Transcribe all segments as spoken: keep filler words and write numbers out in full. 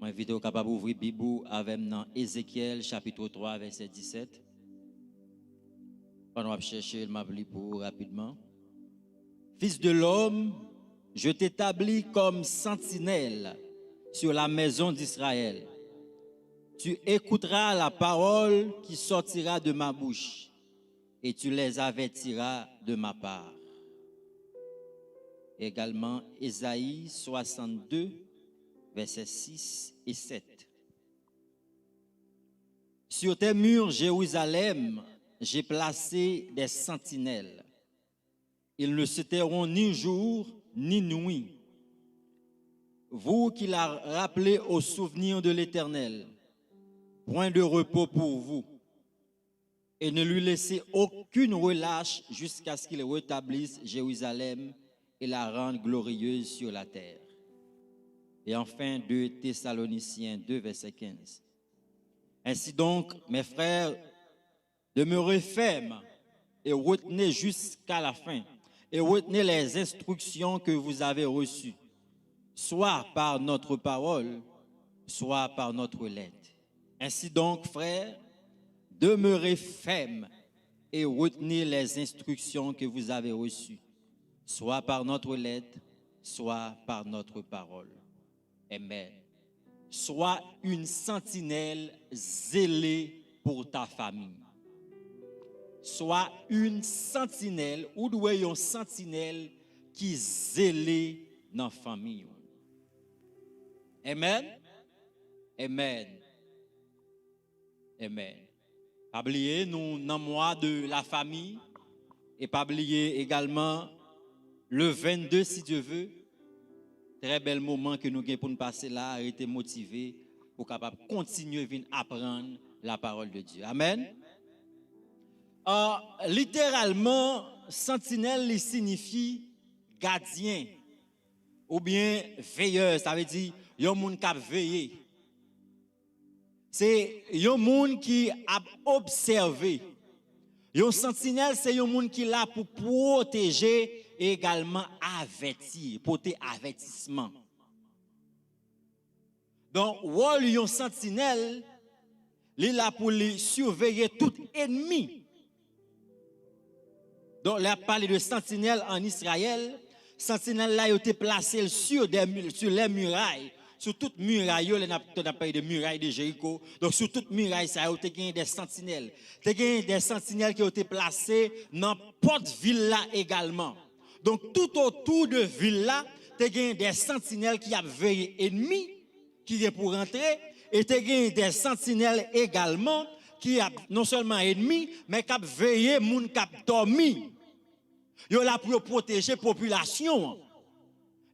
Mwen envite w kapab ouvri Bib ou avè m nan Ezekyèl chapit twa, vèsè disèt. Pandan w ap chèche l, m ap li pou ou rapidman. Fils de l'homme, je t'établis comme sentinelle sur la maison d'Israël. Tu écouteras la parole qui sortira de ma bouche, et tu les avertiras de ma part. Également, Ésaïe soixante-deux, versets six et sept. Sur tes murs, Jérusalem, j'ai placé des sentinelles. Ils ne se tairont ni jour ni nuit. Vous qui la rappelez au souvenir de l'Éternel, point de repos pour vous, et ne lui laissez aucune relâche jusqu'à ce qu'il rétablisse Jérusalem et la rende glorieuse sur la terre. Et enfin, deux Thessaloniciens deux, verset quinze. Ainsi donc, mes frères, demeurez fermes et retenez jusqu'à la fin, et retenez les instructions que vous avez reçues, soit par notre parole, soit par notre lettre. Ainsi donc, frères, demeurez fermes et retenez les instructions que vous avez reçues, soit par notre lettre, soit par notre parole. Amen. Sois une sentinelle zélée pour ta famille. Sois une sentinelle, ou dwe yon santinèl ki zele nan fanmi w. Amen. Amen. Amen. Pa bliye, nou nan mwa de la famiy. E pa bliye egalman, le vennde, si Dye ve, trè bèl moman ke nou gen pou n pase la, rete motive pou kapab kontinye vin aprann la parole de Dieu. Amen. Ah, literalman, santinèl, li siyifi gadyen oubyen veyè, sa vle di yon moun k ap veye. Se yon moun ki ap obsève. Yon santinèl, se yon moun ki la pou pwoteje e egalman avèti, pote avètisman. Donk, wòl yon santinèl, li la pou li siveye tout ènmi. Donk, lè y ap pale de santinèl an Izrayèl, santinèl la, yo te plase l sur des mu-, sur les murailles, sou tout miray yo, lè n ap, n ap pale de miray de Jeriko. Donk, sou tout miray sa yo, te genyen de santinèl. Te genyen de santinèl ke yo te plase nan pòt vil la egalman. Donk, tout otou de vil la, te genyen de santinèl ki ap veye ènmi ki gen pou rantre, e te genyen de santinèl egalman ki ap, non sèlman ènmi, men k ap veye moun k ap dòmi. Yo la pou yo pwoteje popilasyon an.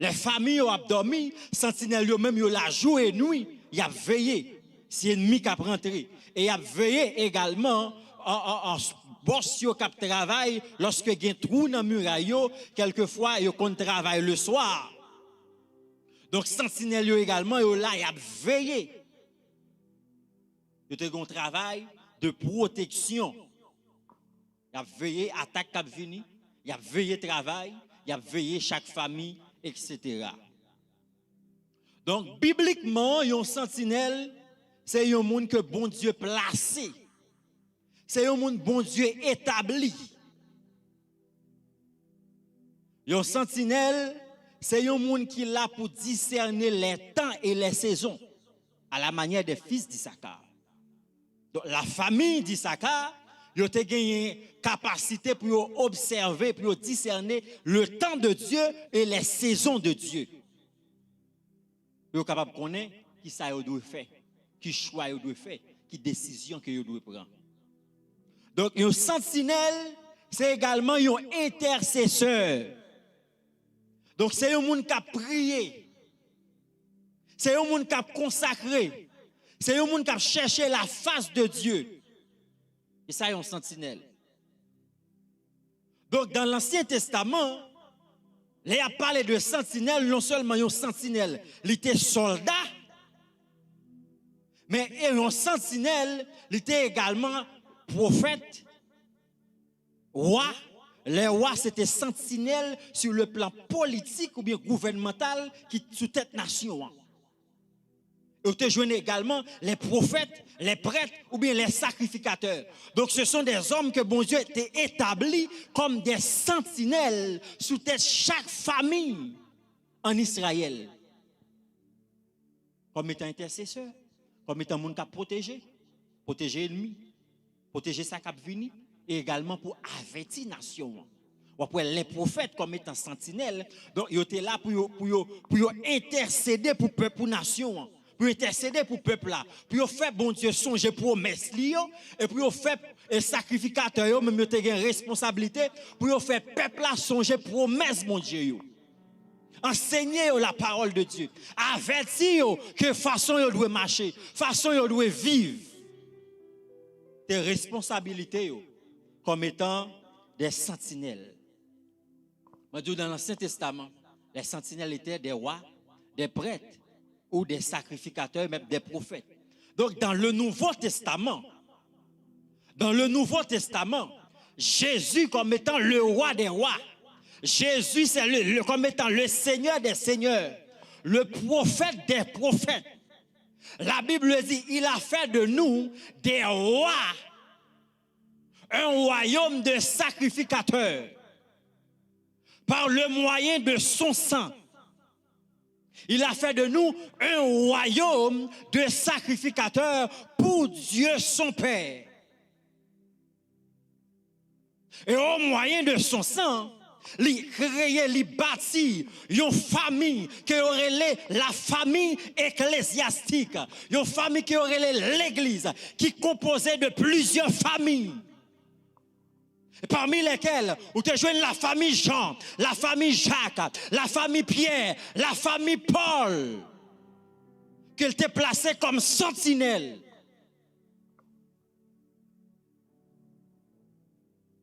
Lè fanmi yo ap dòmi, santinèl yo menm yo la jou e nwi, y ap veye si ènmi k ap rantre. E y ap veye egalman an, an, an bòs yo k ap travay, lòske gen twou nan miray yo, kèlkefwa yo konn travay leswa. Donk, santinèl yo egalman, yo la, y ap veye. Yo te gen yon travay de pwoteksyon. Y ap veye atak k ap vini, y ap veye travay, y ap veye chak fanmi, etsetera. Donk, biblikman, yon santinèl, se yon moun ke Bondye plase. Se yon moun Bondye etabli. Yon santinèl, se yon moun ki la pou disène les temps et les saisons, à la manière des fils d'Issachar. Donk, la famille d'Issachar, yo te genyen kapasite pou yo obsève, pou yo disène le temps de Dieu et les saisons de Dieu. Pou yo kapab konnen ki sa yo dwe fè, ki chwa yo dwe fè, ki desizyon ke yo dwe pran. Donk, yon santinèl, se egalman yon entèsesè. Donk, se yon moun k ap priye. Se yon moun k ap konsakre. Se yon moun k ap chèche la fas de Dye. E sa yon santinèl. Donk, dan Lansyen Testaman, lè y ap pale de santinèl, non sèlman yon santinèl, li te sòlda, men e yon santinèl, li te egalman pwofèt, wa. Lè wa, se te santinèl sou le plan politik oubyen gouvènmantal ki sou tèt nasyon an. Ou te jwenn egalman les prophètes, les prêtres oubyen les sacrificateurs. Donc, ce sont des hommes que Bondye te etabli kòm des sentinelles sou tèt chak fanmi an Izrayèl. Kòm etan entèsesè, kòm etan moun k ap pwoteje, pwoteje ènmi, pwoteje sa k ap vini, e egalman pou avèti nasyon an. W ap wè lè pwofèt kòm etan santinèl, donk yo te la pou yo, pou yo, pou yo entèsede pou pèp, pou nasyon an, pou yo entèsede pou pèp la, pou yo fè Bondye sonje pwomès li yo, e pou yo fè, e sakrifikatè yo menm yo te gen responsablite pou yo fè pèp la sonje pwomès Bondye yo. Ansenye yo la parole de Dieu. Avèti yo ke fason yo dwe mache, fason yo dwe viv, te responsabilite yo kòm etan des sentinelles. Mwen di w, dans l'Ancien Testament, les sentinelles étaient des rois, des prêtres ou des sacrificateurs, même des prophètes. Donc, dans le Nouveau Testament, dans le Nouveau Testament, Jésus comme étant le roi des rois, Jésus c'est le, le- comme étant le Seigneur des seigneurs, le prophète des prophètes. La Bible dit, il a fait de nous des rois, un royaume de sacrificateurs, par le moyen de son sang. Il a fait de nous un royaume de sacrificateurs pour Dieu son Père. Et au moyen de son sang, li kreye, li bati yon fanmi ke yo rele la famille ecclésiastique, yon fanmi ke yo rele legliz, ki konpoze de plizyè fanmi. Parmi lesquels ou te jwenn la famille Jean, la famille Jacques, la famille Pierre, la famille Paul, ke l te plase kòm santinèl.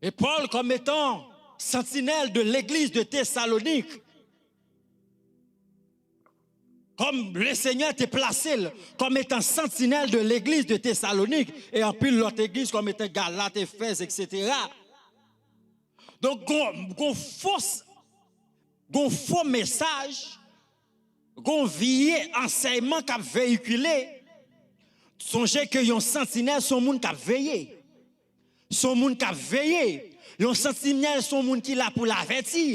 E Pòl kòm etan santinèl de legliz de Tesalonik, kòm Lesenyè te plase l kòm etan santinèl de legliz de Tesalonik, e anpil lòt legliz kòm etan Galat, Efèz, etsetera. Donk, gon, gon fos, gon fo mesaj, gon vye ansèyman k ap veyikile. Sonje ke yon santinèl se yon moun k ap veye. Se yon moun k ap veye. Yon santinèl se yon moun ki la pou l avèti.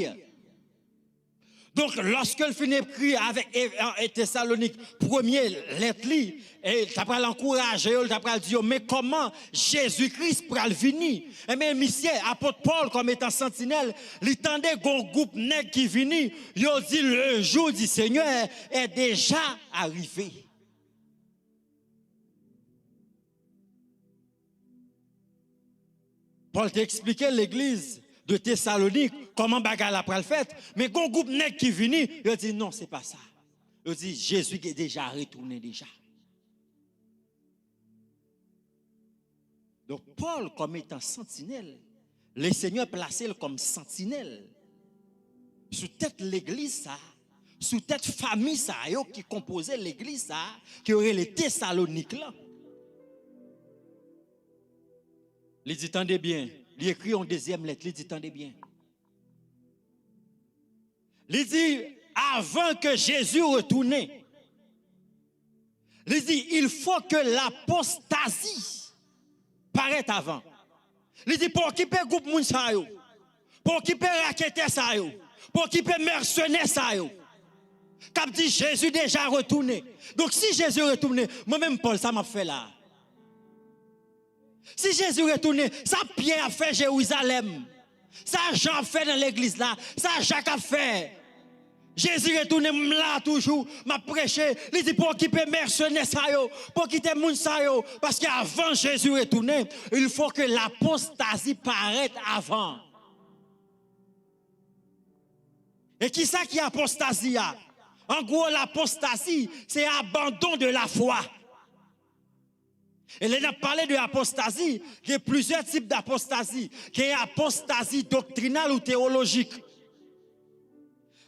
Donk, lòske l fin ekri avèk e, e, e Tesalonik, premye lèt li, e l ta pral ankouraje yo, l ta pral di yo, men kòman Jezi Kris pral vini? Ebyen, misye, apot Pòl, kòm etan santinèl, li tande gon gwoup nèg ki vini, yo di, le jour du Seigneur est déjà arrivé. Pòl te eksplike legliz de Tesalonik kòman bagay la pral fèt, men gon gwoup nèg ki vini, yo di, non, se pa sa. Yo di, Jezi gen deja retounen deja. Donk, Pòl, kòm etan santinèl, Lesenyè plase l kòm santinèl sou tèt legliz sa a, sou tèt fanmi sa yo ki konpoze legliz sa a, ke yo rele Tesalonik lan. Li di, tande byen. Li ekri yon dezyèm lèt, li di, tande byen. Li di, avan ke Jezi retounen, li di, il faut que l'apostasie paraît avant. Li di, pa okipe gwoup moun sa yo. Pa okipe raketè sa yo. Pa okipe mèsenè sa yo k ap di Jezi deja retounen. Donk, si Jezi retounen, mwen menm Pòl, sa m ap fè la a? Si Jezi retounen, sa Pyè ap fè Jerizalèm? Sa Jan ap fè nan legliz la? Sa Jak ap fè? Jezi retounen, m la toujou, m ap preche. Li di, pa okipe mèsenè sa yo, pa okipe moun sa yo, paske avan Jezi retounen, il faut que l'apostasie paraît avant. E kisa ki apostazi a? An gwo, l'apostasie, c'est abandon de la foi. E lè n ap pale de apostazi, gen plizyè tip d'apostasie. Gen apostasie doctrinale ou théologique.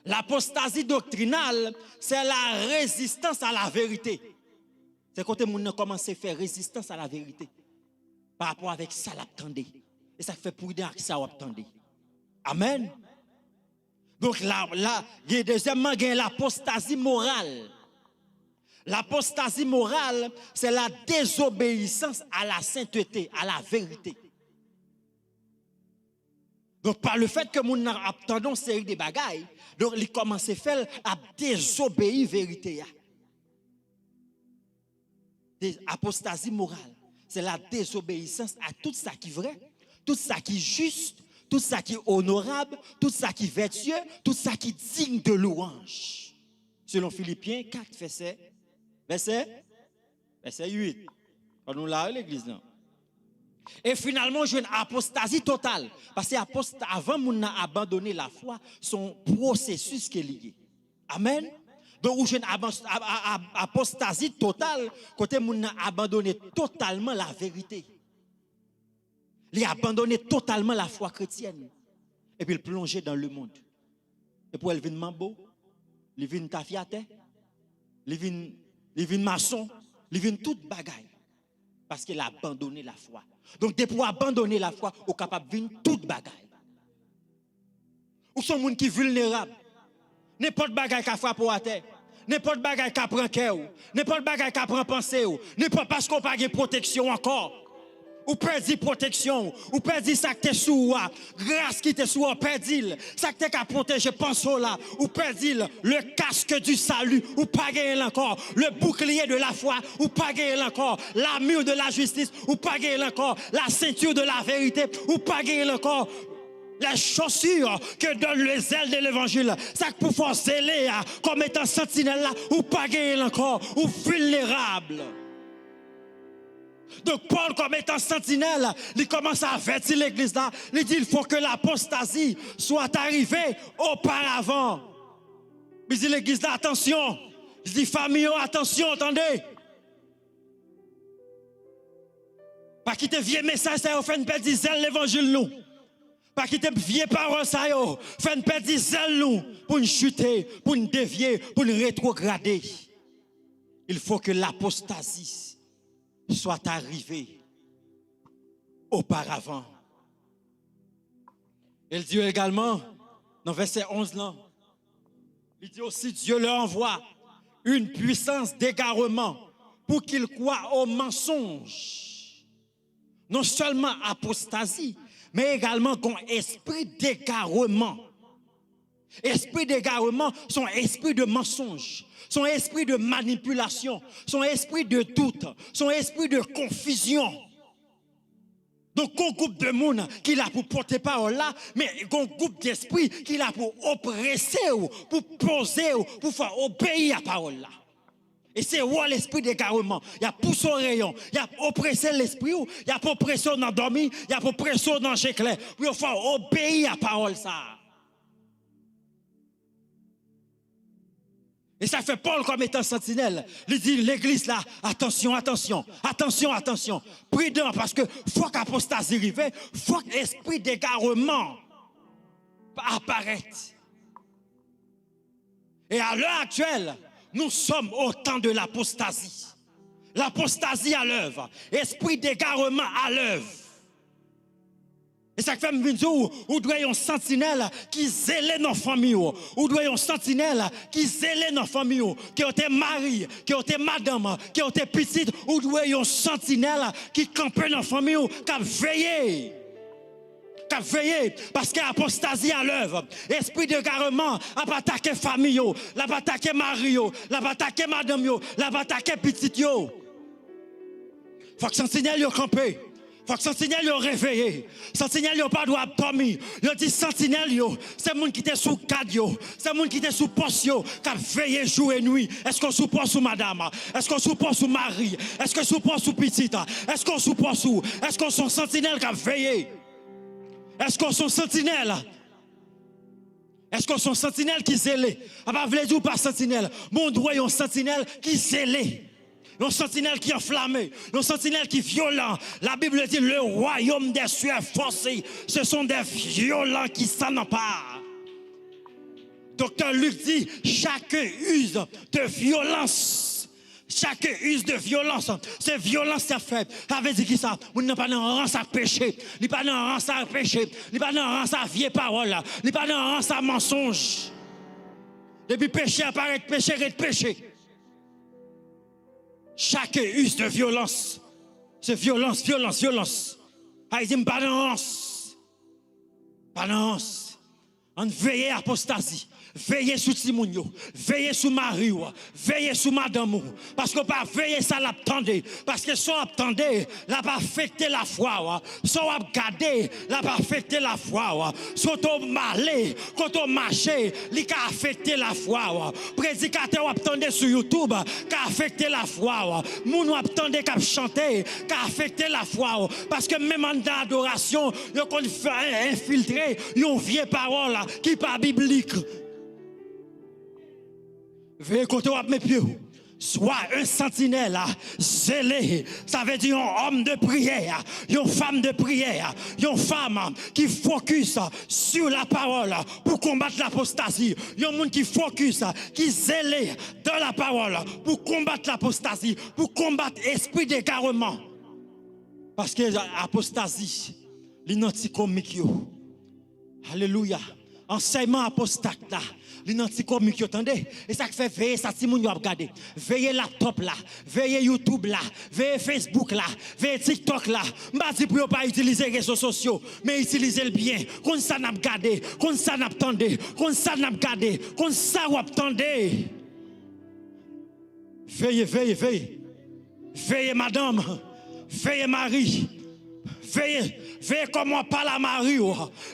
L'apostasie doctrinale, c'est la résistance à la vérité. Se kote moun nan kòmanse fè rezistans a la verite pa rapò avèk sa l ap tande. E sa k fè, pridan ak sa w ap tande. Amèn. Donk, la, la, gen, dezyèmman, gen l'apostasie morale. L'apostasie morale, c'est la désobéissance à la sainteté, à la vérité. Donk, pa le fèt ke moun nan ap tande yon seri de bagay, donk li kòmanse fè l ap dezobeyi verite a. Dé- apostasie morale, c'est la désobéissance à tout sa ki vrè, tout sa ki jis, tout sa ki onorab, tout sa ki vètye, tout sa ki digne de louange. Selon Filipyen kat, vèsè, vèsè, vèsè uit. Fò nou la, wi, legliz lan. E finalman, ou jwenn apostazi total. Paske apost- avan moun nan abandone lafwa, se yon pwosesis ke li ye. Amèn. Donk, ou jwenn abans- a- a- a- apostazi total, kote moun nan abandone totalman laverite. Li abandone totalman lafwa kretyèn. Epi l plonje dans le monde. Epi w wè l vin manbo, li vin tafyatè, li vin, li vin mason, li vin tout bagay. Paske l abandone lafwa. Donk, depi w abandone lafwa, ou kapab vin tout bagay. Ou se yon moun ki vilnerab. Nenpòt bagay ka frape w atè. Nenpòt bagay ka pran kè w. Nenpòt bagay ka pran panse w. Nenpòt, paske w pa gen pwoteksyon ankò. Ou pèdi pwoteksyon w. Ou pèdi sa k te sou ou a. Gras ki te sou ou a, w pèdi l. Sa k te ka pwoteje panse w la, ou pèdi l. Le casque du salut, ou pa genyen l ankò. Le bouclier de la foi, ou pa genyen l ankò. L'armure de la justice, ou pa genyen l ankò. La ceinture de la vérité, ou pa genyen l ankò. Les chaussures que donnent les ailes de l'évangile, sa k pou fè w zele a, kòm etan santinèl la, ou pa genyen l ankò, ou vilnerab. Donk, Pòl, kòm etan santinèl, li kòmanse avèti legliz la, li di, il faut que l'apostasie soit arrivée auparavant. Li di legliz la, atansyon. Li di fanmi yo, atansyon, tande. Pa kite vye mesaj sa yo fè n pèdi zèl levanjil nou. Pa kite vye pawòl sa yo fè n pèdi zèl nou pou n chite, pou n devye, pou n retwograde. Il faut que l'apostasie soit arrivée auparavant. E l di yo egalman, nan vèsè onz lan, li di aussi, Dieu leur envoie une puissance d'égarement pour qu'ils croient au mensonge. Non sèlman apostazi, men egalman gon espri degareman. Espri degareman se yon espri de mansonj, se yon espri de manipilasyon, se yon espri de dout, se yon espri de konfizyon. Donk, gon gwoup de moun ki la pou pote pawòl la, men gon gwoup despri ki la pou oprese w, pou poze w, pou fè w obeyi a pawòl la. E se wòl espri degareman. Y ap pouse w reyon, y ap oprese lespri w, y ap oprese w nan dòmi, y ap oprese w nan je klè, pou yo fè w obeyi a pawòl sa a. E sa fè Pòl, kòm etan santinèl, li di legliz la, atansyon, atansyon, atansyon, atansyon, pridan, paske fòk apostazi rive, fòk espri degareman aparèt. Et à l'heure actuelle, nous sommes au temps de l'apostasie. L'apostasie à l'œuvre, espri degareman à l'œuvre. E sa k fè m vin di w, ou dwe yon santinèl ki zele nan fanmi w. Ou dwe yon santinèl ki zele nan fanmi w. Ke w te mari, ke w te madanm, ke w te pitit, ou dwe yon santinèl ki kanpe nan fanmi w, k ap veye. K ap veye, paske apostazi à l'œuvre. Espri degareman ap atake fanmi yo, l ap atake mari yo, l ap atake madanm yo, l ap atake pitit yo. Fòk santinèl yo kanpe. Fòk santinèl yo reveye. Santinèl yo pa dwe ap dòmi. Yo di santinèl yo, se moun ki te sou gad yo, se moun ki te sou pòs yo, k ap veye jou e nwi. Èske w sou pòs ou, madanm? Èske w sou pòs ou, mari? Èske w sou pòs ou, pitit? Èske w sou pòs ou? Èske w se yon santinèl k ap veye? Èske w se yon santinèl? Èske w se yon santinèl ki zele? Sa pa vle di w pa santinèl, men w dwe yon santinèl ki zele. Yon santinèl ki anflame, yon santinèl ki vyolan. La Bible dit, le royaume des cieux est forcé. Ce sont des violents qui s'en emparent. Doktè Luc di, chacun use de violence. Chacun use de violence. Se vyolans y ap fè. Sa vle di ki sa? Moun nan pa nan rans ak peche. Li pa nan rans ak peche. Li pa nan rans ak vye pawòl la. Li pa nan rans ak mansonj. Depi peche a parèt, peche ret peche. Chacun use de violence. Se vyolans, vyolans, vyolans. Sa vle di m pa nan rans. Pa nan rans. Ann veye apostazi. Veye sou timoun yo. Veye sou mari w. Veye sou madanm ou. Paske w pa veye sa l ap tande. Paske sa w ap tande, l ap afekte lafwa w. Sa w ap gade, l ap afekte lafwa w. Kote w ale, kote w mache, li ka afekte lafwa w. Predikatè w ap tande sou YouTube ka afekte lafwa w. Moun w ap tande k ap chante ka afekte lafwa w. Paske menm anndan adorasyon, yo konn fè enfiltre yon vye pawòl ki pa biblik. Veye kote w ap met pye w. Swa yon santinèl zele, sa vle di yon òm de priyè, yon fanm de priyè, yon fanm ki fokis sur la parole pou konbat lapostazi, yon moun ki fokis, ki zele dans la parole pou konbat lapostazi, pou konbat espri degareman. Paske apostazi, li nan ti komik yo. Alelouya. Ansèyman apostat la, li nan ti komik yo, tande. E sa k fè veye sa timoun yo ap gade. Veye laptop la, veye YouTube la, veye Facebook la, veye TikTok la. M pa di pou yo pa itilize rezo sosyo, men itilize l byen. Konn sa n ap gade, konn sa n ap tande, konn sa n ap gade, konn sa w ap tande. Veye, veye, veye. Veye madanm. Veye mari. Veye, veye kòman w ap pale a mari w.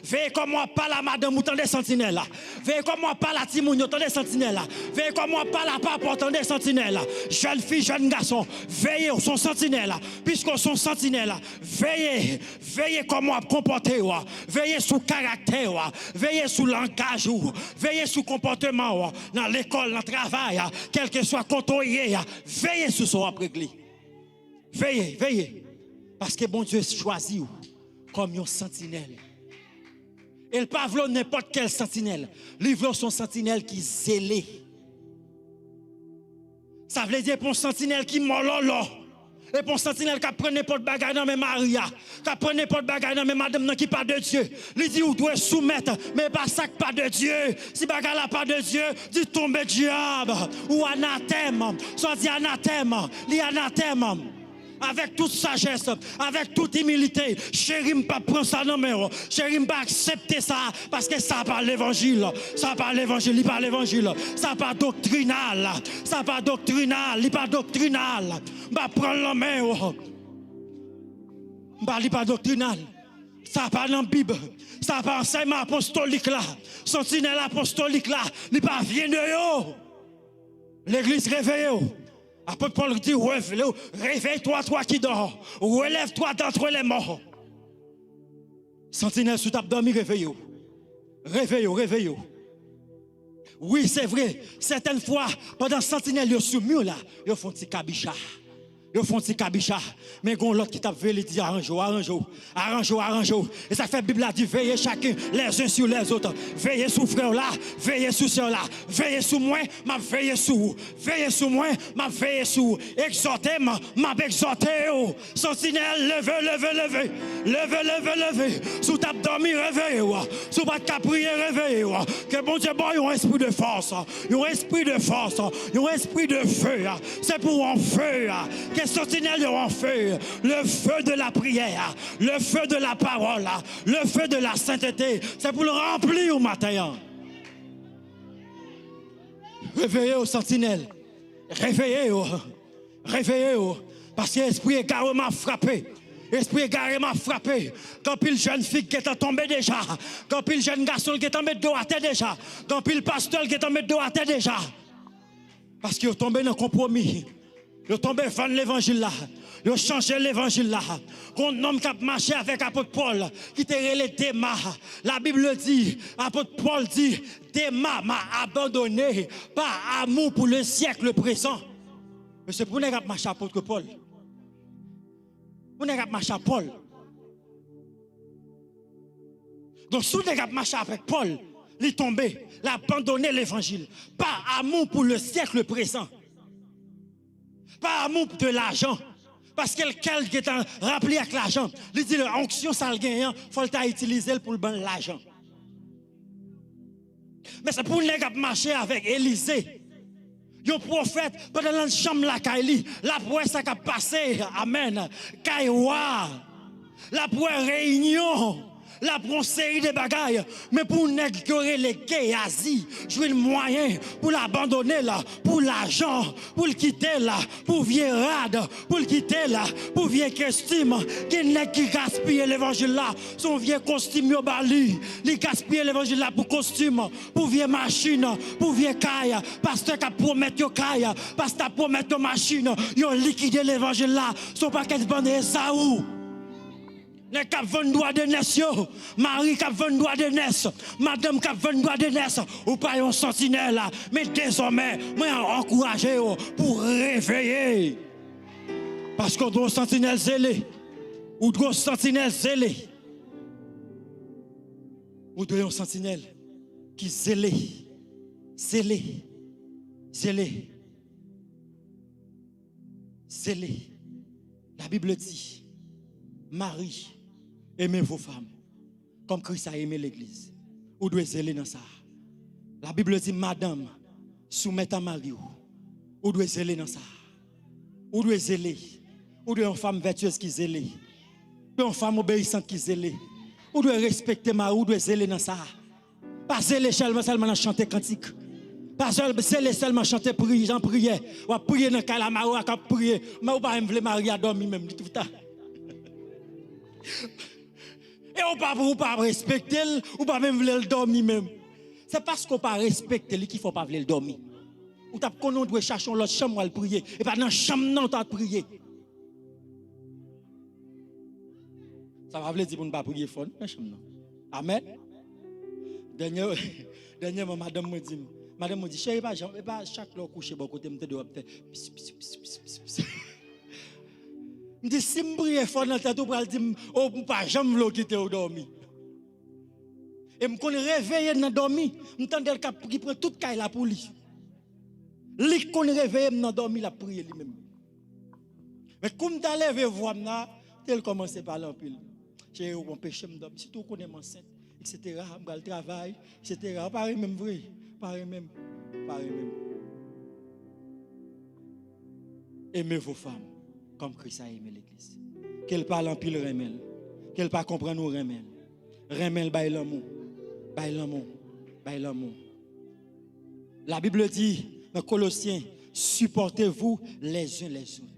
Veye kòman w ap pale a madanm ou, tande santinèl la. Veye kòman w ap pale a timoun yo, tande santinèl la. Veye kòman w ap pale a papa w, tande santinèl la. Jèn fi, jèn gason, veye, w se yon santinèl la. Piske w se yon santinèl la, veye, veye kòman w ap konpòte w. Veye sou karaktè w. Veye sou langaj ou. Veye sou konpòteman w. Nan lekòl, nan travay, kèlkeswa kote w ye, veye sou sa w ap regle. Veye, veye. Paske Bondye chwazi w kòm yon santinèl. E l pa vle w nenpòt kèl santinèl. Li vle w se yon santinèl ki zele. Sa vle di, e pa yon santinèl ki mòlòlò. E pa yon santinèl k ap pran nenpòt bagay nan men mari a, k ap pran nenpòt bagay nan men madanm nan ki pa de Dye. Li di, ou dwe soumèt, men e pa sa k pa de Dye. Si bagay la pa de Dye, di, tonbe dyab, ou anatèm. Sa w di anatèm, li anatèm. Avèk tout sajès, avèk tout imilite, cheri, m p ap pran sa nan men w. Cheri, m pa aksepte sa, paske sa pa levanjil. Sa pa levanjil, li pa levanjil. Sa pa doktrinal. Sa pa doktrinal, li pa doktrinal. M pa pran l nan men w. M pa, li pa doktrinal. Sa pa nan Bib. Sa pa ansèyman apostolik la. Santinèl apostolik la, li pa vyen de yo. Legliz, reveye w. Apot Pòl di, "Reve-, réveille-toi, toi qui dors. Relève-toi d'entre les morts." Santinèl, si w t ap dòmi, reveye w. Reveye w, reveye w. Wi, se vre, sètèn fwa, pandan santinèl yo sou mi la, yo fè yon ti kabicha. Yo fè yon ti kabicha. Men gen yon lòt ki t ap veye, li di, "Aranje w, aranje w, aranje w, aranje w." E sa k fè Bib la di, "Veillez chacun les uns sur les autres." Veye sou frè w la, veye sou sè w la, veye sou mwen, m ap veye sou ou. Veye sou mwen, m ap veye sou ou. Egzòte m, m ap egzòte w. Santinèl, leve, leve, leve. Leve, leve, leve. Si w t ap dòmi, reveye w. Si w pa t ka priye, reveye w. Ke Bondye ba w yon espri de fòs. Yon espri de fòs. Yon espri de fe. Se pou w an fe. Ke santinèl yo an fe. Le feu de la prière. Le feu de la parole. Le feu de la sainteté. Se pou l ranpli w maten an. Reveye w, santinèl. Reveye w. Reveye w. Paske espri egareman ap frape. Espri egareman ap frape. Gen anpil jèn fi k gentan tonbe deja. Gen anpil jèn gason k gentan met do atè deja. Gen anpil pastè k gentan met do atè deja. Paske yo tonbe nan konpwomi. Yo tonbe vann levanjil la. Yo chanje levanjil la. Gon nonm k ap mache avèk apot Pòl, ki te rele Dema. La Bible dit, apot Pòl di, Dema m'a abandonné par amour pour le siècle présent. Mesye, pou nèg ap mache apot Pòl. Pou nèg ap mache a Pòl. Donk, si w nèg ap mache avèk Pòl, li tonbe, l abandone levanjil. Par amour pour le siècle présent. Par amour de l'argent. Paske l kè l gentan ranpli ak lajan. Li di, onksyon sa l genyen an, fò l ta itilize l pou l ban l lajan. Men se pou nèg ap mache avèk Elize. Yon pwofèt, pandan l nan chanm lakay li, l ap wè sa k ap pase, amèn, kay wa a. L ap wè reyinyon, l ap wè yon seri de bagay. Men pou yon nèg yo rele Geyazi jwenn mwayen pou l abandone l, pou lajan, pou l kite l, pou vye rad, pou l kite l, pou vye kostim. Gen nèg ki gaspiye levanjil la, se yon vye kostim yo ba li. Li gaspiye levanjil la pou kostim, pou vye machin, pou vye kay. Pastè k ap pwomèt yo kay, pastè ap pwomèt yo machin, yo likide levanjil la. Se yon pakèt bann Ezaou. Nèg k ap vann dwa de nès yo, mari k ap vann dwa de nès, madanm k ap vann dwa de nès, ou pa yon santinèl. Men dezòmè, mwen ankouraje w pou w reveye. Paske w dwe yon santinèl zele. Ou dwe yon santinèl zele. Ou dwe yon santinèl ki zele. Zele. Zele. Zele. La Bible dit, mari, aimez vos femmes, comme Christ a aimé l'église. Ou dwe zele nan sa. La Bible dit, madanm, soumèt a mari w. Ou dwe zele nan sa. Ou dwe zele. Ou dwe yon fanm vètyez ki zele. Ou dwe yon fanm obeyisant ki zele. Ou dwe respekte mari w, ou dwe zele nan sa. Pa zele sèlman, sèlman nan chante kantik. Pa sèl, zele sèlman chante pri, jan priyè. W ap priye nan kay la, mari w ak ap priye. Men ou pa menm vle mari a dòmi menm, li toutan. E ou pa, ou pa respekte l, ou pa menm vle l dòmi menm. Se paske ou pa respekte li ki fè w pa vle l dòmi. Ou t ap konnen ou dwe chache yon lòt chanm w al priye. E pa nan chanm nan ou t ap priye. Sa pa vle di pou n pa priye fò, non, nan chanm nan. Amèn. Dènye, dènyèman, madanm mwen di m, madanm mwen di, cheri, e pa janm, e pa chak lè w kouche bò kote m tande w ap fè pis, pis, pis, pis, pis, pis. M di, si m priye fò nan tèt ou pral di m, o, m pa janm vle w kite w dòmi. E m konn reveye nan dòmi, m tande l k ap, ki pran tout kay la pou li. Li k konn reveye m nan dòmi, l ap priye li menm. Men kou m ta leve vwa m nan, te l kòmanse pale anpil. Cheri, ou anpeche m dòmi, sitou ou konnen m ansent, etsetera, m pral travay, etsetera. Ou pa renmen m vre, ou pa renmen m, ou pa renmen m. Aimez vos femmes comme Christ a aimé l'église. Ke l pale anpil, renmen l. Ke l pa konprann ou, renmen l. Renmen l, bay lanmou. Bay lanmou. Bay lanmou. La Bible dit dans Colossiens, supportez-vous les uns les autres.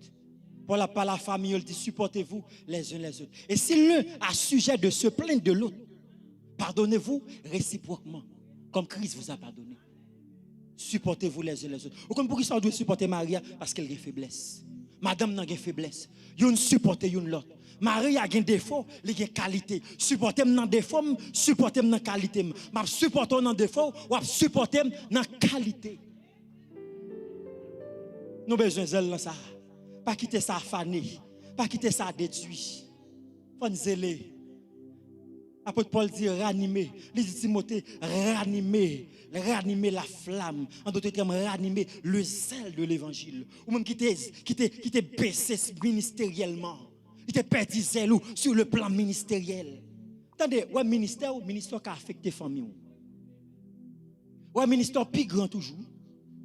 Pòl ap pale a fanmi yo, li di, supportez-vous les uns les autres. Et si l'un a sujet de se plaindre de l'autre, pardonnez-vous réciproquement, comme Christ vous a pardonné. Supportez-vous les uns les autres. Ou konn poukisa w dwe sipòte mari a? Paske l gen feblès. Madanm nan gen feblès. Youn sipòte youn lòt. Mari a gen defo, li gen kalite. Sipòte m nan defo m, sipòte m nan kalite m. M ap sipòte w nan defo w, w ap sipòte m nan kalite. Nou bezwen zèl nan sa. Pa kite sa afane. Pa kite sa detwi. Fò n zele. Apot Pòl di, ranime. Li di Timote, ranime. Ranime la flamme. En d'autres termes, ranime le zèl de l'évangile. Ou menm ki te, ki te, ki te bese ministeryèlman. Li te pèdi zèl ou sur le plan ministériel. Tande, wè ministè ou, ministè ou ka afekte fanmi ou. Wè ministè ou pi gran toujou.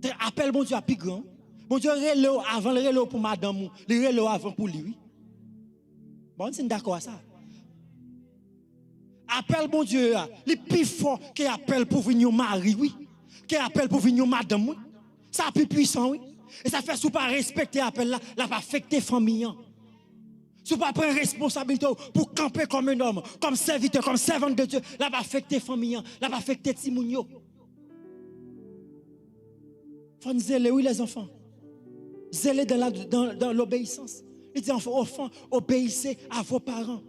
Te, apèl Bondye a pi gran. Bondye rele w avan l rele w pou madanm ou. Li rele w avan pou li, wi. Bon, si n dakò a sa. Apèl Bondye a, li pi fò ke apèl pou vin yon mari, wi. Ke apèl pou vin yon madanm, wi. Sa pi pwisan, wi. E sa fè si w pa respekte apèl la, l ap afekte fanmi an. Si w pa pran responsablite w pou kanpe kòm un homme, kòm sèvitè, kòm servante de Dieu, l ap afekte fanmi an, l ap afekte timoun yo. Fò n zele, wi, les enfants. Zele dans la, dans, dans l'obéissance. Li di, enfants, obéissez à vos parents.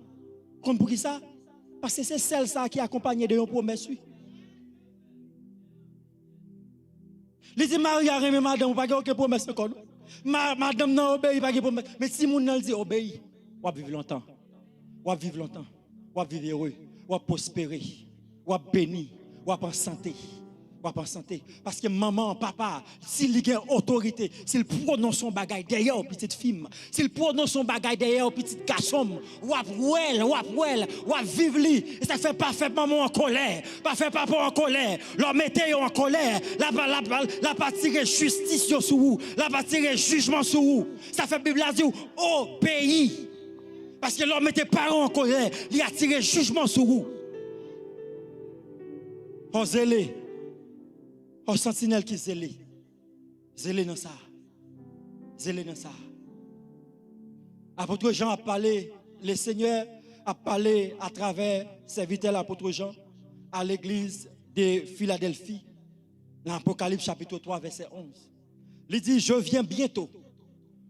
Konn poukisa? Paske se sèl sa ki akonpanye de yon pwomès, wi. Li di, mari a renmen madanm ou, pa gen okenn pwomès ankò, non. Ma-, madanm nan obeyi, pa gen pwomès. Men timoun nan, li di, obeyi. W ap viv lontan. W ap viv lontan. W ap viv ere. W ap pwospere. W ap beni. W ap an sante. W ap an sante. Paske manman, papa, si li gen otorite, si l pwononse yon bagay dèyè w, pitit fi m, si l pwononse yon bagay dèyè w, pitit gason m, w ap wè l, w ap wè l, w ap viv li. E sa k fè pa fè manman w an kòlè, pa fè papa w an kòlè. Lè w mete yo an kòlè, l ap, l ap, l ap atire jistis yo sou ou, l ap atire jijman sou ou. Sa fè Bib la di w, obeyi. Paske lè w mete paran w an kòlè, li atire jijman sou ou. Fò w zele. Fò w santinèl ki zele. Zele nan sa. Zele nan sa. Apot Jan ap pale, Lesenyè ap pale atravè sèvitè l apot Jan a legliz de Filadèlfi, nan Apokalips chapit twa, vèsè onz. Li di, je viens bientôt.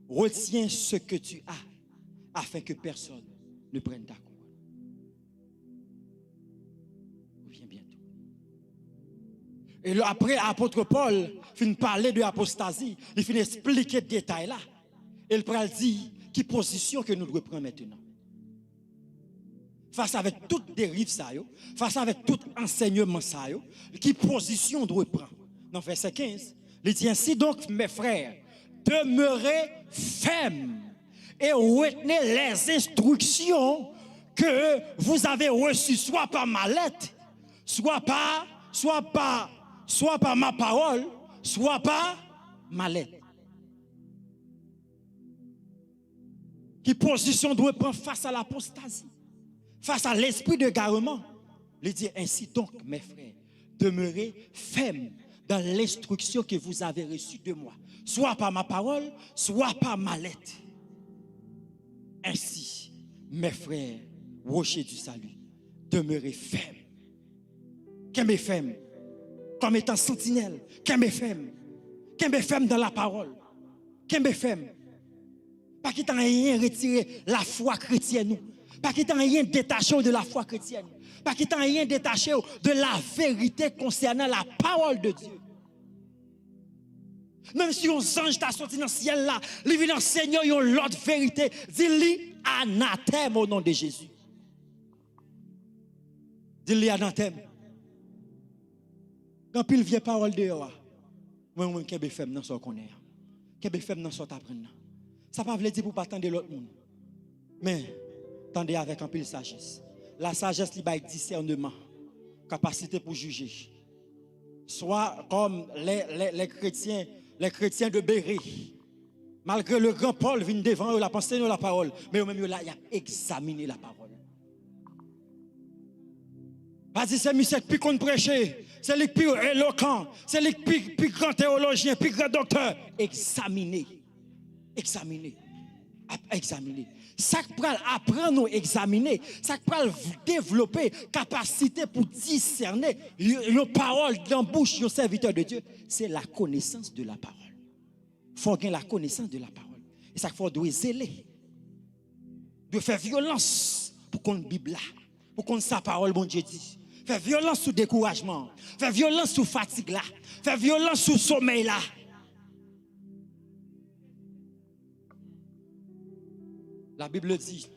Retiens ce que tu as, afin que personne ne prenne ta couronne. Je viens bientôt. E lè, apre apot Pòl fin pale de apostazi, li fin esplike detay la. E l pral di ki pozisyon ke nou dwe pran mentnan. Fas avèk tout deriv sa yo, fas avèk tout ansèyman sa yo, ki pozisyon w dwe pran? Nan vèsè kenz, li di, ainsi donc, mes frères, demeurez fermes et retenez les instructions que vous avez reçues, soit par ma lettre, soit par, soit par, soit par ma parole, soit par ma lettre. Ki pozisyon w dwe pran fas a lapostazi, fas a lespri de gareman? Li di, ainsi donc, mes frères, demeurez fermes dans l'instruction que vous avez reçue de moi, soit par ma parole, soit par ma lettre. Ainsi, mes frères, rochers du salut, demeurez fermes. Kenbe fèm. Kòm etan santinèl, kenbe fèm. Kenbe fèm dans la parole. Kenbe fèm. Pa kite anyen retire lafwa kretyèn ou. Pa kite anyen detache w de lafwa kretyèn. Pa kite anyen detache w de la verite konsènan la parole de Dieu. Menm si yon zanj ta soti nan syèl la, li vin anseye w yon lòt verite, di li anatèm o non de Jezi. Di li anatèm. Gen anpil vye pawòl deyò a. Mwen, mwen, kenbe fèm nan sa w konnen an. Kenbe fèm nan sa w t aprann nan. Sa pa vle di pou w pa tande lòt moun. Men, tande avèk anpil sajès. Lasajès, li bay disèneman, kapasite pou jije. Swa kòm lè, lè, lè kretyen, lè kretyen de Bere, malgre le gran Pòl vin devan yo, l ap anseye yo lapawòl, men yo menm yo la, y ap egzamine lapawòl. Pa di se misye k pi konn preche, se li k pi elokan, se li k pi, pi gran teyolojyen, pi gran doktè. Egzamine. Egzamine. Ap egzamine. Sa k pral aprann ou egzamine, sa k pral v-, devlope kapasite pou disène yon, yon pawòl nan bouch yon sèvitè de Dye, se la connaissance de la parole. Fò w gen la connaissance de la parole. E sa k fè w dwe zele. Dwe fè vyolans pou konn Bib la, pou konn sa pawòl Bondye di. Fè vyolans sou dekourajman an. Fè vyolans sou fatig la. Fè vyolans sou somèy la. La Bible dit,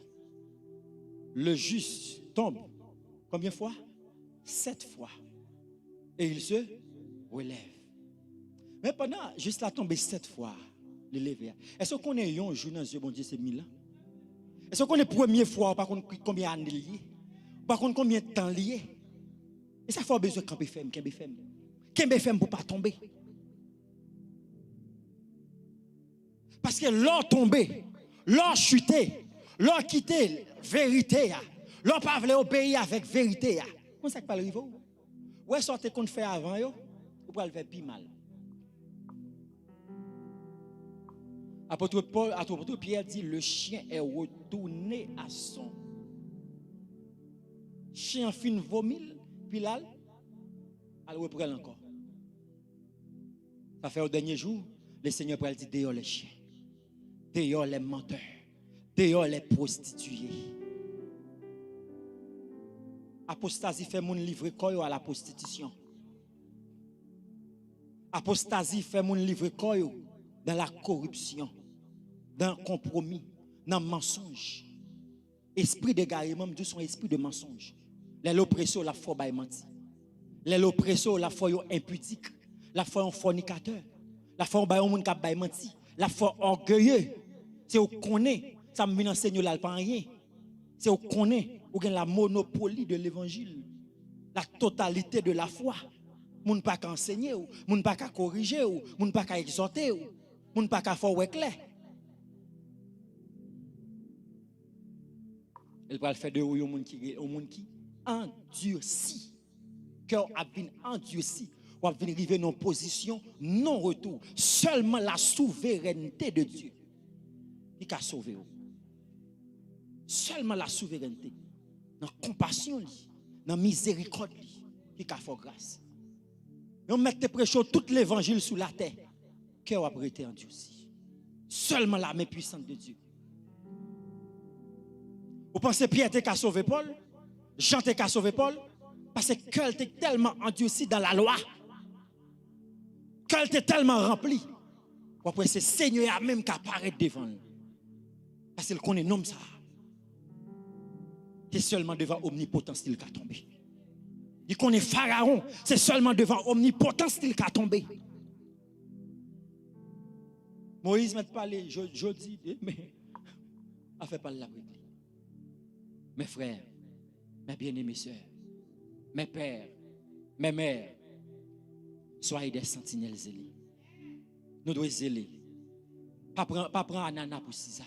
le juste tombe combien de fois? Sept fois. Et il se relève. Men pandan jis la tonbe sèt fwa, li leve a. Èske w konnen yon jou nan zye Bondye se mil an? Èske w konnen premye fwa ou pa konn ki-, konbyen ane li ye? Ou pa konn konbyen tan li ye? E sa fè w bezwen kanpe fèm, kenbe fèm. Kenbe fèm pou w pa tonbe. Paske lè w tonbe, lè w chite, lè w kite verite a, lè w pa vle obeyi avèk verite a, konn sa k pral rive w? Wè sa w te konn fè avan yo, ou pral fè pi mal. Apot Pòl, apot Pyè di, le chien est retourné à son. Chen an fin vomi l, pi l al, al repran l ankò. Sa fè o dènye jou, Lesenyè pral di, dehors les chiens, dehors les menteurs, dehors les prostituées. Apostazi fè moun livre kò yo a la pwostitisyon. Apostazi fè moun livre kò yo dans la corruption, dans konpwomi, nan mansonj. Espri degareman, m di w, se yon espri de mansonj. Lè l oprese w, l ap fè w bay manti. Lè l oprese w, l ap fè w yon enpidik. L ap fè w yon fònikatè. L ap fè w bay yon moun k ap bay manti. L ap fè w ògeye. Se ou konnen, sa m vin anseye w la, l pa anyen. Se ou konnen, ou gen la monopoli de levanjil. La totalité de la foi. Moun pa ka ansenye w, moun pa ka korije w, moun pa ka egzòte w, moun pa ka fè w wè klè. E l pral fè de ou yon moun ki, yon moun ki andisi. Kè w ap vin andisi. W ap vin rive nan yon pozisyon non retou. Sèlman la souverènte de Dye ki ka sove w. Sèlman la souverènte. Nan konpasyon li, nan mizerikòd li, ki ka fè w gras. Yon mèt te preche w tout levanjil sou latè. Kè w ap rete andisi. Sèlman la men pwisant de Dye. Ou panse Pyè te ka sove Pòl? Jan te ka sove Pòl? Paske kè l te tèlman andisi dan lalwa. Kè l te tèlman ranpli. W ap wè se Senyè a menm k ap parèt devan l. Paske l konnen nonm sa a, se sèlman devan omnipotans li l ka tonbe. Li konnen Farawon, se sèlman devan omnipotans li l ka tonbe. Moyiz mèt pale jo-, jodi, demen, afè pa l l ap regle. Mes frères, mes bien-aimés sœurs, mes pères, mes mères, soyez des sentinelles zélées. Nou dwe zele. Pa pran, pa pran anana pou sizam.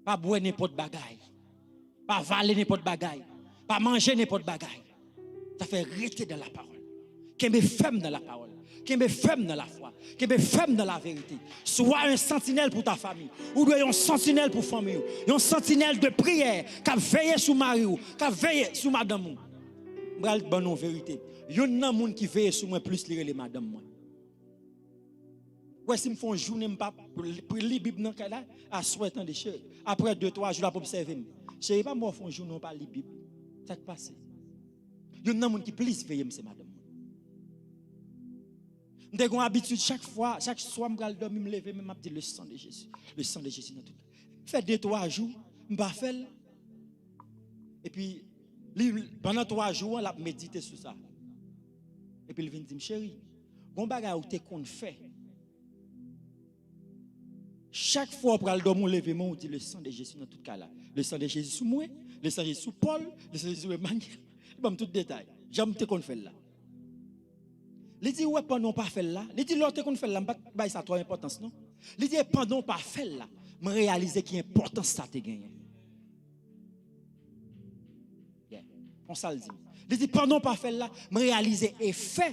Pa bwè nenpòt bagay. Pa vale nenpòt bagay. Pa manje nenpòt bagay. Sa fè rete dans la parole. Kenbe fèm nan lapawòl. Kenbe fèm nan lafwa. Kenbe fèm nan laverite. Sois un sentinelle pour ta famille. Ou dwe yon santinèl pou fanmi w. Yon santinèl de priyè k ap veye sou mari w, k ap veye sou madanm ou. M pral ban nou yon verite. Youn nan moun ki veye sou mwen plis, li rele madanm mwen. Ou wè, si m fè yon jounen m pa li Bib nan kay la, aswè, tande, cheri. Apre de, twa jou, l ap obsève m. Cheri, pa m wè w fè yon jounen w pa li Bib. Sa k pase? Youn nan moun ki plis veye m se madanm mwen. M te gen yon abitid, chak fwa, chak swa m pral dòmi, m leve men m ap di, le sang de Jésus, le sang de Jésus nan tout. Fè de, twa jou, m pa fè l. Epi, li, pandan twa jou an, l ap medite sou sa. Epi l vin di m, cheri, gon bagay ou te konn fè. Chak fwa w pral dòmi, w leve men w, w di, le sang de Jésus nan tout kay la. Le sang de Jésus sou mwen, le sang de Jésus sou Pòl, le sang de Jésus sou Emmanuel. Li ban m tout detay. Jan m te konn fè l la. Li di, ou wè, pandan w pa fè l la, li di, lè w te konn fè l la, m pa t bay sa twòp enpòtans, non. Li di, e pandan w pa fè l la, m reyalize ki enpòtans sa te genyen. Yeah. Konsa l di. Li di, pandan w pa fè l la, m reyalize efè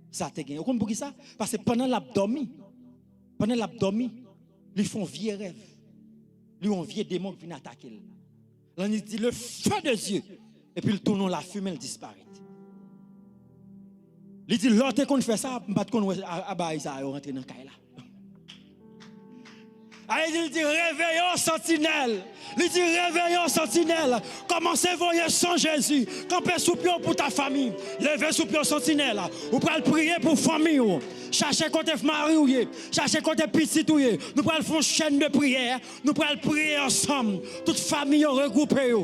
sa te genyen. Ou konn poukisa? Paske pandan l ap dòmi, pandan l ap dòmi, li fè yon vye rèv. Li wè yon vye demon k vin atake l. Lannis di, le feu de Dieu. Epi l tounen yon lafimen, l disparèt. Li di, lè w te konn fè sa, m pa t konn wè a, a bagay sa yo rantre nan kay la. Ayi, li di, réveillons sentinelles. Li di, réveillons sentinelles. Kòmanse voye son Jezi. Kanpe sou pye w pou ta fanmi. Leve sou pye w, santinèl. Ou pral priye pou fanmi w. Chache kote mari w ye. Chache kote pitit ou ye. Nou pral fè yon chèn de priyè. Nou pral priye ansanm. Tout fanmi yo regwoupe yo.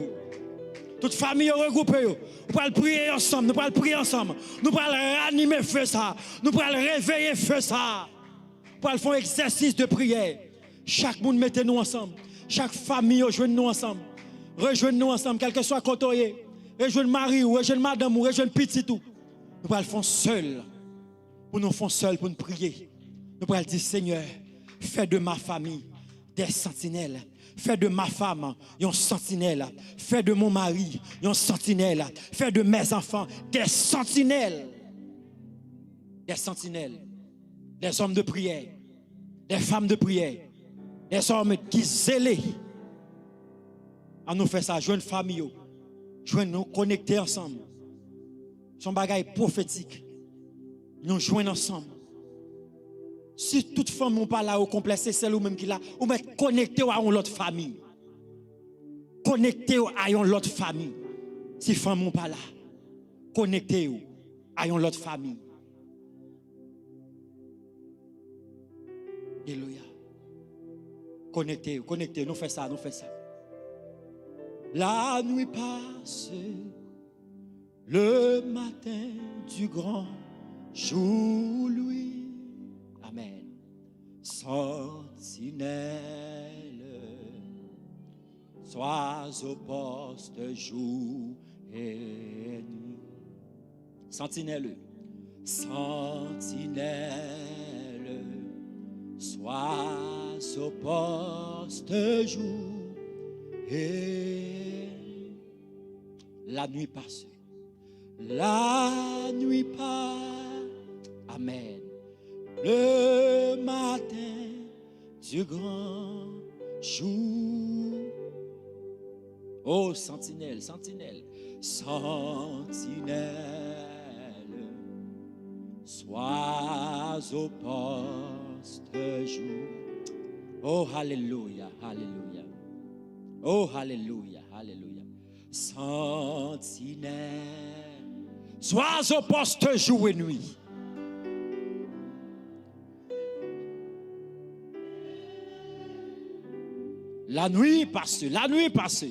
Tout fanmi yo regwoupe yo. Nou pral priye ansanm. Nou pral priye ansanm. Nou pral ranime fe sa. Nou pral reveye fe sa. Pral fè yon egzèsis de priyè. Chak moun mete nou ansanm. Chak fanmi yo jwenn nou ansanm. Rejwenn nou ansanm, kèlkeswa kote w ye. Rejwenn mari w, rejwenn madanm ou, rejwenn pitit ou. Nou pral fè yon sèl. Pou nou fè yon sèl, pou nou priye. Nou pral di, Seigneur, fais de ma famille des sentinelles. Fais de ma femme yon santinèl. Fais de mon mari yon santinèl. Fais de mes enfants des sentinelles. Des sentinelles. Des hommes de prière. Des femmes de prière. Des hommes qui zélés. An nou fè sa, jwenn fanmi yo. Jwenn nou, konekte ansanm. Se yon bagay pwofetik. Nou jwenn ansanm. Si tout fanmi w pa la, ou konplè, se sèl ou menm ki la, ou mèt konekte w a yon lòt fanmi. Konekte w a yon lòt fanmi. Si fanmi w pa la, konekte w a yon lòt fanmi. Alelouya. Konekte w, konekte w. Nou fè sa, nou fè sa. La nuit passe. Le matin du grand jour, lui. Amen. Sentinelle, sois au poste jour et nuit. Sentinelle, sentinelle, sois au poste jour et la nuit passe. La nuit passe. Amen. Le matin du grand jour. Oh, sentinelle, sentinelle, sentinelle, sois au poste jour. Oh, alléluia, alléluia. Oh, alléluia, alléluia. Sentinelle, sois au poste jour et nuit. La nuit passe, la nuit passe,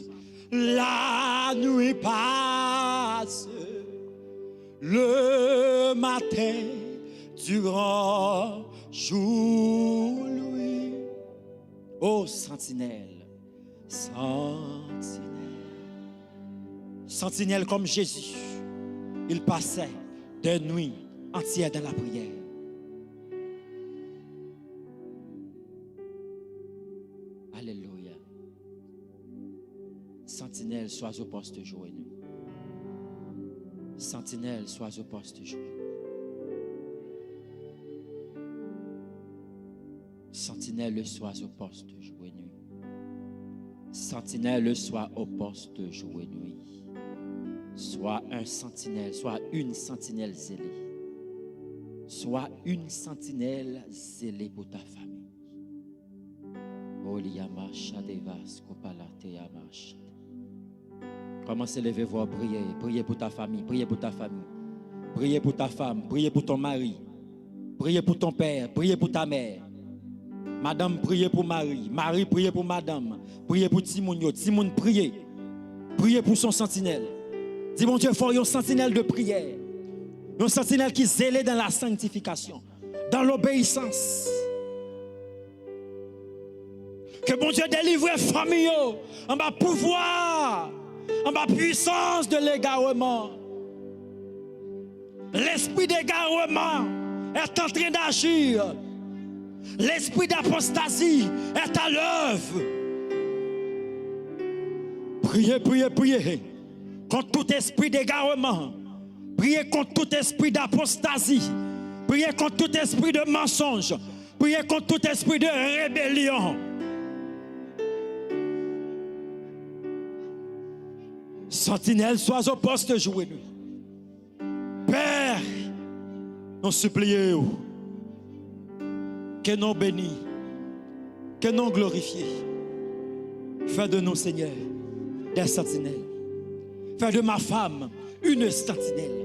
la nuit passe, le matin du grand jour, lui. Oh, sentinelle, sentinelle, sentinelle comme Jésus, il passait des nuits entières dans la prière. Alléluia. Sentinelle, sois au poste jour et nuit. Sentinelle, sois au poste jour. Sentinelle, sois au poste jour et nuit. Sentinelle, sois au poste jour et nuit. Sois un sentinelle, sois une sentinelle zélée. Sois une sentinelle zélée pour ta famille. Oliyama Shadevas Kopalateama Shade. Kòmanse leve vwa w, priye. Priye pou ta fami, priye pou ta fami. Priye pou ta fam, priye pou ton mari. Priye pou ton pè, priye pou ta mè. Madanm, priye pou mari. Mari, priye pou madanm. Priye pou timoun yo. Timoun, priye. Priye pou son santinèl. Di Bondye fè w yon santinèl de priyè. Yon santinèl ki zele dans la sanctification, dans l'obéissance. Ke Bondye delivre fanmi yo anba pouvwa, anba pwisans de legareman. L'esprit d'égarement est en train d'agir. L'esprit d'apostasie est à l'œuvre. Priye, priye, priye kont tout espri degareman. Priye kont tout espri d'apostasie. Priye kont tout espri de mensonge. Priye kont tout espri de rébellion. Sentinelle, sois au poste jour et nuit. Pè, nou sipliye w, ke non w beni, ke non w glorifye. Fais de nous, Seigneur, des sentinelles. Fais de ma femme une sentinelle.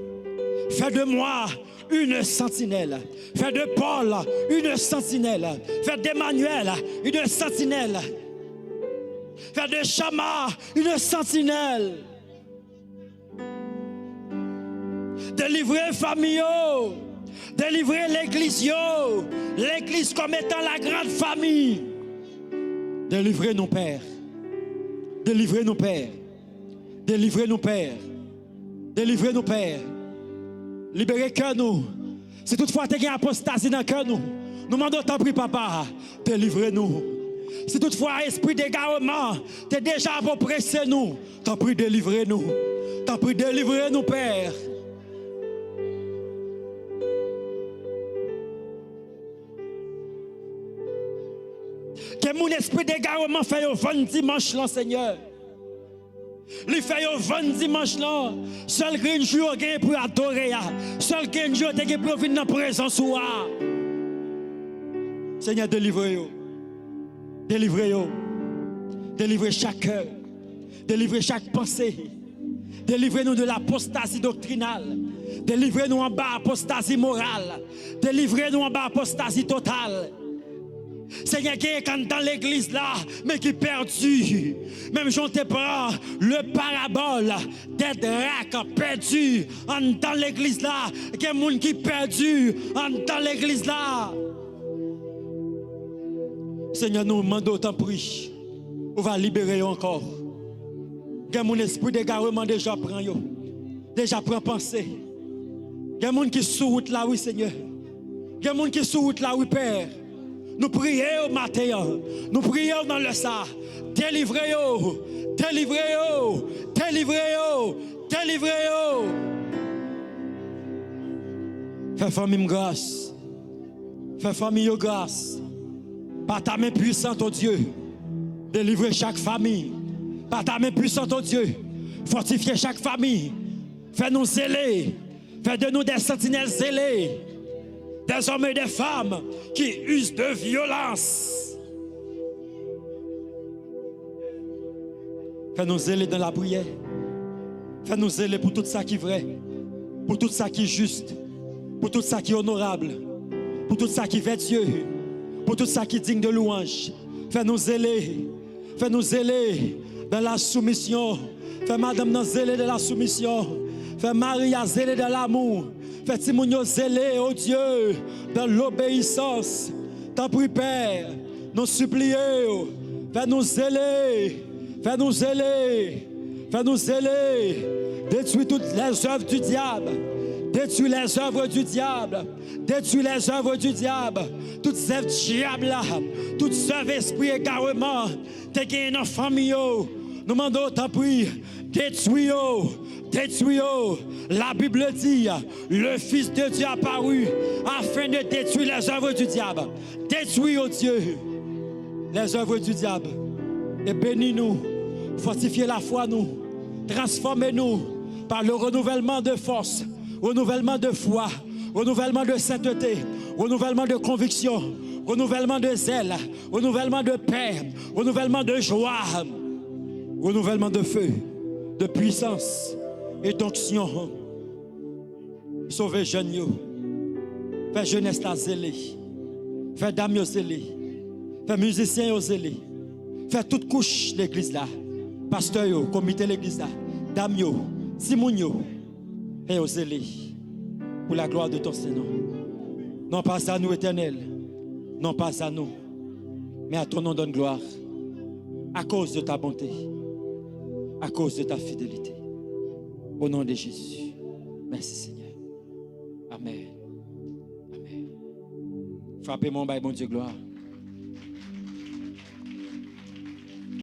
Fais de moi une sentinelle. Fais de Paul une sentinelle. Fais d'Emmanuel une sentinelle. Fais de Chama une sentinelle. Delivre fanmi yo. Delivre legliz yo. Legliz comme étant la grande famille. Delivre nou, Pè. Delivre nou, Pè. Delivre nou, Pè. Delivre nou, Pè. Libere kè nou. Si toutfwa te gen apostazi nan kè nou, nou mande w, tanpri, Papa, delivre nou. Si toutfwa espri degareman te deja ap oprese nou, tanpri, delivre nou. Tanpri, delivre nou, Pè. Ke moun espri degareman fè yo vann dimanch lan, Senyè. Li fè yo vann dimanch lan. Sèl grenn jou yo genyen pou yo adore a, sèl grenn jou yo te gen pou yo vin nan prezans ou a. Senyè, delivre yo. Delivre yo. Delivre chak kè. Delivre chak panse. Delivre nou de l'apostasie doctrinale. Delivre nou anba apostazi moral. Delivre nou anba apostazi total. Senyè, gen k anndan legliz la, men ki pèdi. Menm jan w te pran le parabòl dè dra k pèdi anndan legliz la, gen moun ki pèdi anndan legliz la. Senyè, nou mande w, tanpri, ou va libere yo ankò. Gen moun, espri degareman deja pran yo, deja pran panse. Gen moun ki sou wout la, wi, Senyè. Gen moun ki sou wout la, wi, Pè. Nou priye yo maten an. Nou priye yo nan lè sa. Delivre yo. Delivre yo. Delivre yo. Delivre yo. Fè fanmi m gras. Fè fanmi yo gras. Pa ta men pwisant, o Dye. Delivre chak fanmi. Pa ta men pwisant, o Dye. Fòtifye chak fanmi. Fè nou zele. Fè de nou des sentinelles zélées, des hommes et des femmes qui usent de violence. Fè nou zele nan lapriyè. Fè nou zele pou tout sa ki vrè, pou tout sa ki jis, pou tout sa ki onorab, pou tout sa ki vètye, pou tout sa ki diy de lwanj. Fè nou zele. Fè nou zele dans la soumission. Fè madanm nan zele dans la soumission. Fè mari a zele dans l'amour. Fè timoun yo zele, o Dye, dans l'obéissance. Tanpri, Pè, nou sipliye w. Fè nou zele. Fè nou zele. Fè nou zele. Détruis toutes les œuvres du diable. Détruis les œuvres du diable. Détruis les œuvres du diable. Tout zèv dyab la, tout zèv espri egareman te genyen nan fanmi yo. Nou mande w, tanpri, detwi yo, detwi yo. La Bible dit, le Fils de Dieu apparut afin de détruire les œuvres du diable. Détruis, ô Dieu, les œuvres du diable. E beni nou, fòtifye lafwa nou, transfòme nou par le renouvellement de force, renouvellement de foi, renouvellement de sainteté, renouvellement de conviction, renouvellement de zèle, renouvellement de paix, renouvellement de joie, renouvellement de feu, de puissance et d'onction. Sove jèn yo. Fè jenès la zele. Fè dam yo zele. Fè mizisyen yo zele. Fè tout kouch legliz la. Pastè yo, komite legliz la, dam yo, timoun yo. Fè yo zele pour la gloire de ton Saint nom. Non pas à nous, Éternel. Non pas à nous. Mais à ton nom donne gloire. À cause de ta bonté. À cause de ta fidélité. Au nom de Jésus. Merci, Seigneur. Amen. Amen. Frape men w, bay Bondye glwa.